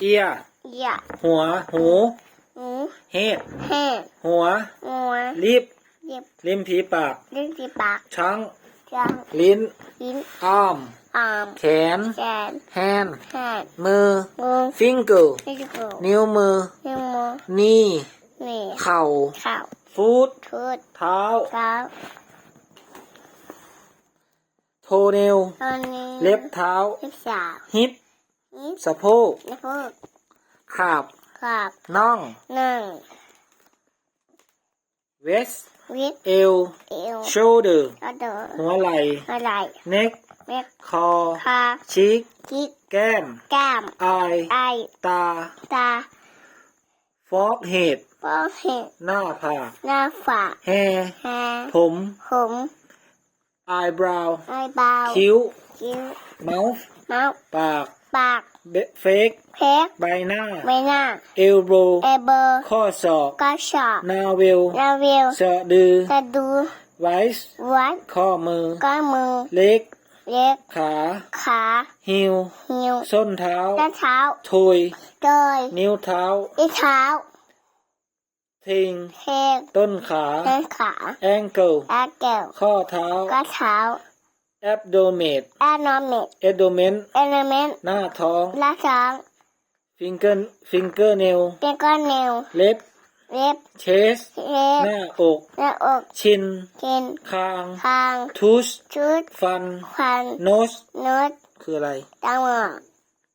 ear ເອີຍ ຫົວ ຫູ ຫູ head ເຮັດ ຫົວ ຫົວ lip ລິບ ລິມຝີປາກ ລິມຝີປາກ tongue ທາງ ລີ້ນ ລີ້ນ arm ອາມ ແຂນ ແຂນ hand ແຮນ ມື ມື finger ຟິງເກີ ນິ້ວມື ນິ້ວມື knee ນີ້ ເຂົ່າ ເຂົ່າ foot ຟຸດ ເທົ້າ ເທົ້າ toenail ໂທເນວ ເລັບເທົ້າ ເລັບເທົ້າ hip ຮິບ ສະໂພກ ສະໂພກ ຂາບ ຂາບ ໜ້ອງ ໜ້ອງ waist ເວັດ ເອວ ເອວ shoulder ໂຊເດີ ຫົວໄຫຼ່ ຫົວໄຫຼ່ neck ເນັກ ຄໍ ຄໍ cheek ຊີກ ແກ້ມ ແກ້ມ eye ໄອ ຕາ ຕາ forehead ຟໍເຮດ ໜ້າຜາກ ໜ້າຜາກ hair ແຮ ຜົມ ຜົມ eyebrow ໄອບຣາວ ຄິ້ວ ຄິ້ວ mouth ເມົາ ປາກ ປາກ face ເຟສ ໃບໜ້າ ໃບໜ້າ elbow ເອລໂບ ຂໍ້ສອກ ຂໍ້ສອກ navel ນາເວວ ສະດື ສະດື wrist ວັດ ຂໍ້ມື ຂໍ້ມື leg ເລັກ ຂາ ຂາ heel ຮີວ ສົ້ນເທົ້າ ສົ້ນເທົ້າ ໂທຍ ໂທຍ ນິ້ວເທົ້າ ນິ້ວເທົ້າ thing ເທັງ ຕົ້ນຂາ ຕົ້ນຂາ ankle ແອງເກິວ ຂໍ້ເທົ້າ ຂໍ້ເທົ້າ abdomen ແອບໂດເມັນ abdomen ແອບໂດເມັນ ໜ້າທ້ອງ ໜ້າທ້ອງ finger fingernail ຟິງເກີເນວ lip ເລັບ chest ເຊັດ ໜ້າອົກ ໜ້າອົກ chin ຊິນ ຄາງ ຄາງ tooth ທູດ ຟັນ ຟັນ nose ໂນດ ຄືອະໄລ? ຕາໝອກ